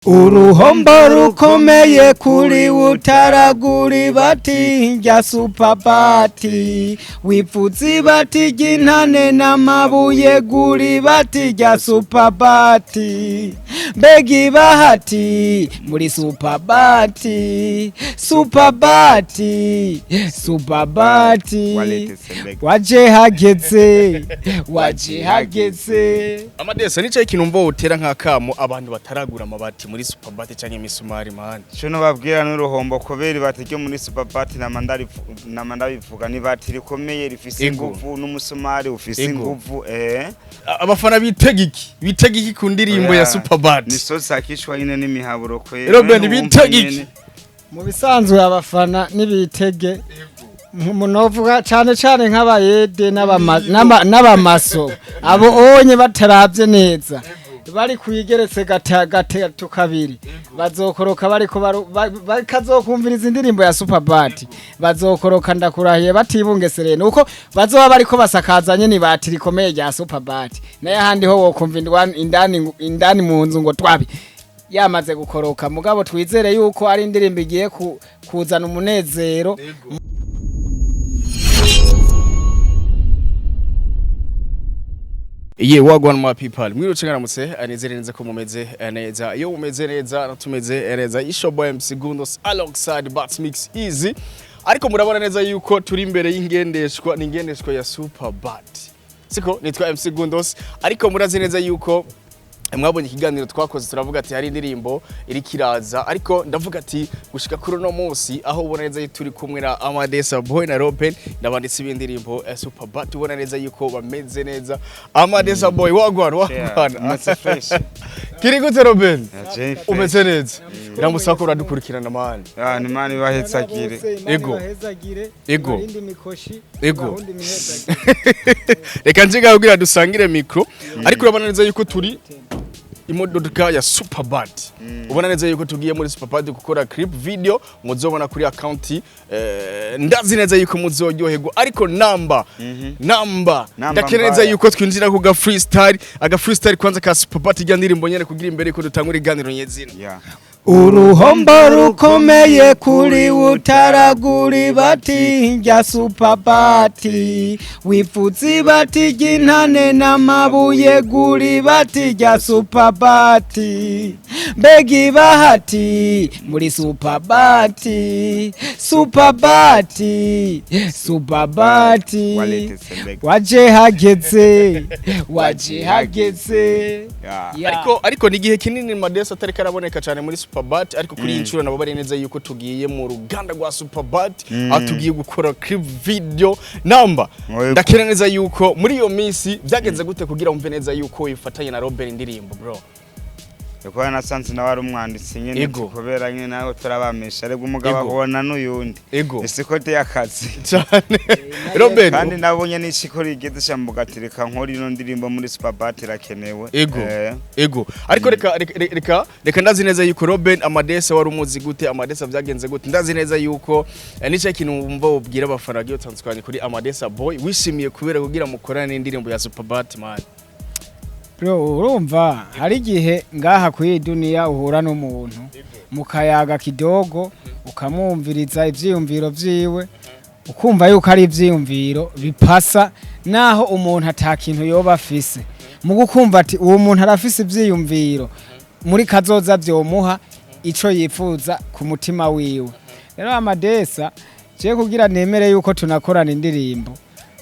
Uruhombo rukomeye kuri utaragura bati rya supabati wipfutse bati ry'intane n'amabuye guri bati rya supabati mbega ibahati muri supabati supabati supabati. Waje hageze, waje hageze. Amadesa, nicaye ikintu mvo utera nk'akamo abantu bataragura amabati muri Superbat canke imisumari, man. Cyo nobabwira n'uruhombo kubera ibati ryo muri Superbat, nama ndabivuga, ni ibati rikomeye rifise inguvu n'umusumari ufise inguvu. Abafana bitega iki? Bitega iki ku ndirimbo ya Superbat? Ni sosi akishwa nyine n'imihaburo kwera. Robert, bitega iki? Mu bisanzwe abafana nibitege munovuga cyane cyane nk'abayede n'abamaso abo onye bataravye neza bari kuyigeretse gatatu kabiri bazokoroka bariko bakazokumviriza indirimbo ya Superbat, bazokoroka ndakurahiye batibungesereye, nuko bazoba bariko basakazanye nibati rikomeye rya Superbat. Naye ahandi ho wokumva indani indani mu nzu ngo twabi yamaze gukoroka. Mugabo twizere yuko ari indirimbo igiye kuzana umunezero. Ye, wagwan my people, mwiriwe, ngaramutse, anezere neza ko mumeze neza. Iyo mumeze neza tumeze neza. It's your boy MC Gundos alongside Bats Mix Easy. Ariko murabona neza yuko turi imbere y'ingendeshwa, ni ingendeshwa ya Superbat, siko? Nitwa MC Gundos, ariko murazi neza yuko mwabonye ikiganiro twakoze, turavuga ati hari indirimbo iri kiraza. Ariko ndavuga ati gushika kuri uno munsi aho ubona neza yuko turi kumwe na Amadesa Boy na Robin n'abanditsi b'indirimbo ya Superbat, ubona neza yuko bameze neza. Amadesa Boy, wagwan wagwan. Umeze fresh. Kiri gute, Robin? Jay fresh. Umeze neza? Iramusaba ko uradukurikirana, man. Ah, ni mani bahetsagire. Ego. Ego. Ibarinde imikoshi. Ego. Ibarinde imihezagire. Reka nje kugira dusangire micro. Ariko urabona neza yuko turi imodoka ya Superbat, ubona neza yuko tugiye muri Superbat gukora clip video muzobona kuri account. Ndazi neza yuko muzoryoherwa, ariko namba namba Namba ndakira neza mbaya. yuko twinjira ku ga freestyle, aga freestyle kwanza ka Superbat ijya ndirimbo nyene, kugira imbere ko dutangura iganiro nyezina. Uruhombo rukomeye kuri utaragura bati rya supabati wipfutse bati ry'intane n'amabuye guri bati rya supabati mbega ibahati muri supabati supabati supabati. Walete Sembega. Waje hageze, waje hageze. Ariko ni igihe kinini Madesa atari karaboneka cyane muri Superbat, ariko kuri iyi nshuro nabo bari neza yuko tugiye mu ruganda rwa Superbat aho tugiye gukora clip video namba. Yego. Ndakira neza yuko muri iyo minsi byagenze gute kugira wumve neza yuko wifatanye na Robert indirimbo, bro? Kuko nasanze nawe ari umwanditsi nyine. Kubera nyine nawe turabamisha ariko umugabo abona n'uyundi. Isikote y'akazi. Cyane, Robert. Kandi nabonye n'ishiko rigeze shambugatirika nkora ino ndirimbo muri Superbat irakenewe. Ego, ariko reka ndazi neza yuko Robin Amadesa wari umuzi gute? Amadesa byagenze gute? Ndazi neza yuko nicyo kintu wumva wubwira abafana bagiye batandukanye kuri Amadesa Boy wishimiye kubera kugira mukorane n'indirimbo ya Superbat, man. Bro, urumva hari igihe ngaha kuri iyi duniya uhura n'umuntu mukayaga kidogo, ukamwumviriza ivyiyumviro vyiwe, ukumva yuko ari ivyiyumviro bipasa naho umuntu ata kintu yoba afise, mu gukumva ati uwo muntu arafise ivyiyumviro muri kazoza vyomuha ico yifuza ku mutima wiwe. Rero Amadesa je kugira nemere yuko tunakorana indirimbo,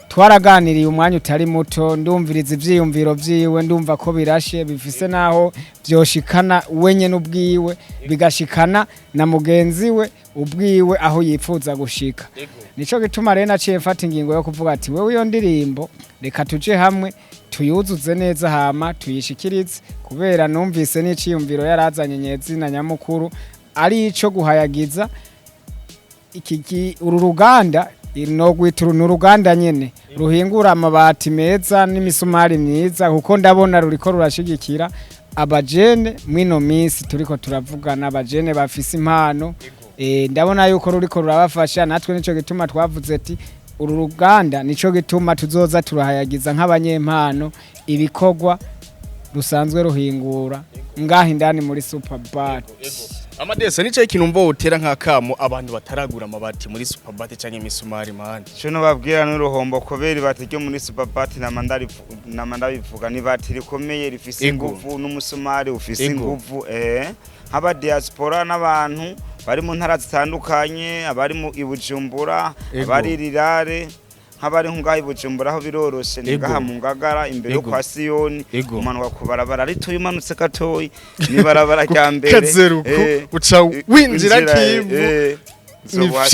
twaraganiriye umwanya utari muto, ndumviriza ivyiyumviro vyiwe, ndumva ko birashe bifise naho vyoshikana wenyene ubwiwe, bigashikana na mugenzi we ubwiwe aho yifuza gushika. Nico gituma rero naciye mfata ingingo yo kuvuga ati wewe iyo ndirimbo reka tuje hamwe tuyuzuze neza hama tuyishikirize, kubera numvise n'iciyumviro yarazanye nyezina nyamukuru ari ico guhayagiza uru ruganda nogwita uru ni uruganda nyene ruhingura amabati meza n'imisumari myiza, kuko ndabona ruriko rurashigikira abajene mwino minsi turiko turavugana, abajene bafise impano. Ndabona yuko ruriko rurabafasha. Natwe nico gituma twavuze ati uru ruganda nico gituma tuzoza turahayagiza nk'abanyempano ibikorwa. Rusanzwe ruhingura ngaha indani muri Superbat. Amadesa, nicaye ikintu mvo utera nk'akamo abantu bataragura amabati muri Superbat canke imisumari, man. Ico nobabwira n'uruhombo kubera ibati ryo muri Superbat, nama ndabivuga, ni ibati rikomeye rifise inguvu n'umusumari ufise inguvu. Nk'aba diaspora n'abantu bari mu ntara zitandukanye, abari mu i Bujumbura, abari rirare, nk'abari ngaha i Bujumbura aho biroroshe, ni ngaha mu Ngagara imbere yo kwa Siyoni, umanuka ku barabara ritoyi, umanutse gatoyi ni barabara rya mbere. Kazeruko uca winjira kivu. Ni Uzoba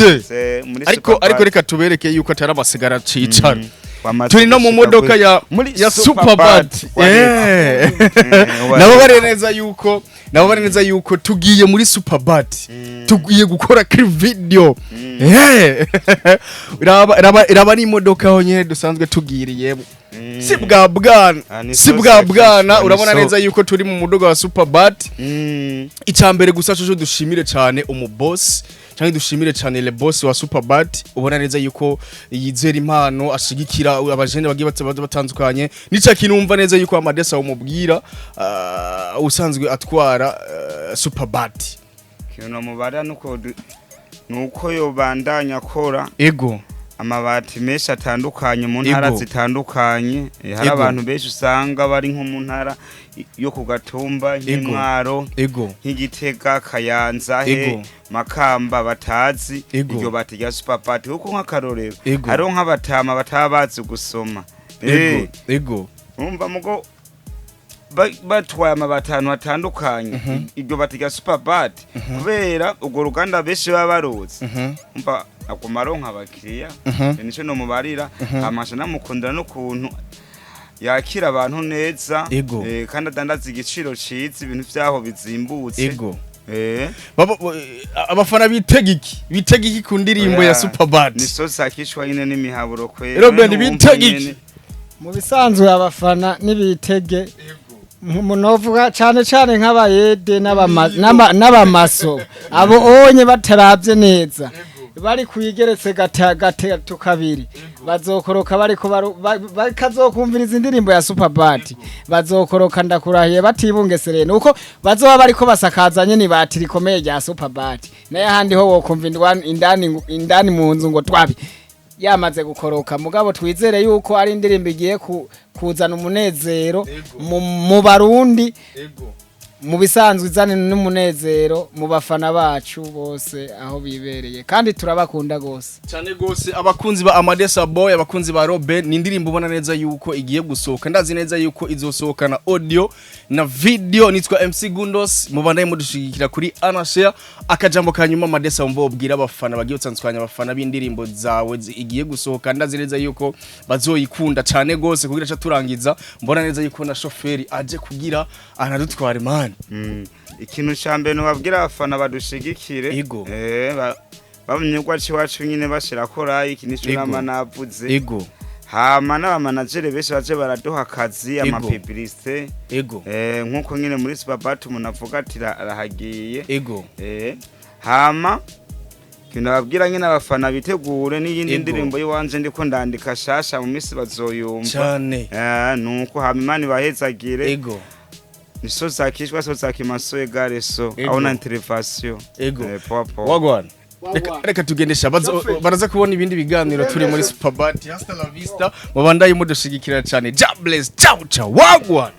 muri ariko Superbat. Ariko reka tubereke yuko atari amasigara cicara. Wamaze Turi no mu gushika modoka ya muri ya Superbat. Nabo bari neza yuko, nabo bari neza yuko tugiye muri Superbat, tugiye gukora kuri video. Raba, raba ni imodoka aho nyene dusanzwe tugiriyemo. Si bwa bwana, Ah, ni si so bwa sexy, bwana. ni Urabona so. neza yuko turi mu muduga wa Superbat. Icambere gusa coco, dushimire cyane umuboss, cyangwa dushimire cyane le boss wa Superbat, ubona neza yuko yizera impano, ashigikira abajene bagiye batandukanye. Nica kintu umva neza yuko Amadesa umubwira usanzwe atwara Superbat. Ikintu mubara nuko yobandanya akora amabati menshi atandukanye mu ntara zitandukanye. Hari abantu benshi usanga bari nko mu ntara yo ku Gatumba, nk'Imwaro, nk'Igitega, Kayanza, he Makamba, batazi iryo bati rya Superbat, kuko nk'akarorero hariho nk'abatama bataba bazi gusoma. Urumva mugo batwaye amabati ahantu hatandukanye, iryo bati rya Superbat, kubera urwo ruganda benshi baba baruzi, umva aguma aronka abakiriya. Nico nomubarira. Amasha namukundira n'ukuntu yakira abantu neza, kandi adandaza igiciro ciza, ibintu vyaho bizimbutse. Abafana bitega iki? Bitega iki ku ndirimbo ya Oya, Superbat? Ni sosi akishwa nyine n'imihaburo kwera. Robert, None wumva bitega iki? nyene. Mu bisanzwe abafana nibitege, munovuga cyane cyane nk'abayede n'abamaso, abo onye bataravye neza bari kuyigeretse gatatu kabiri bazokoroka, bariko bakazokumviriza indirimbo ya Superbat, bazokoroka ndakurahiye batibungesereye, nuko bazoba bariko basakazanye nibati rikomeye rya Superbat. Naye ahandi ho wokumva indani indani mu nzu ngo twabi yamaze gukoroka. Mugabo twizere yuko ari indirimbo igiye kuzana umunezero mu Barundi, mu bisanzwe izana n'umunezero mu bafana bacu bose aho bibereye, kandi turabakunda gose. Cyane gose, abakunzi ba Amadesa Boy, abakunzi ba Robert, ni indirimbo ubona neza yuko igiye gusohoka. Ndazi neza yuko izosohoka na audio na video. Nitwa MC Gundos, mubandaye mudushigikira kuri Anashare. Akajambo kanyuma, Amadesa, mbo ubwira abafana bagiye utandukanye, abafana b'indirimbo zawe igiye gusohoka, ndazi neza yuko bazoyikunda cyane gose. Kugira cha turangiza, mbona neza yuko na shoferi aje kugira anadutware, man. Ikintu ca mbere nobabwira abafana, badushigikire. Bamenye ko iwacu nyine bashirako like, nico nama navuze. Hama n'abamanagere benshi baje baraduha akazi, amapublicité, nkuko nyine muri Superbat umuntu avuga ati arahagiye. Hama ikintu nababwira nyine, abafana bitegure n'iyindi ndirimbo y'iwanje ndiko ndandika shasha, mu minsi bazoyumva. Cyane. Nuko hama Imana ibahezagire. Ni so zakishwa so zakimaso egare so aho na intervention. Poa poa. Wagwan. Reka tugendesha baraza kubona ibindi biganiro turi muri Superbat. Hasta la vista, mubandaye mudushigikira cyane. God bless. Ciao ciao, wagwan.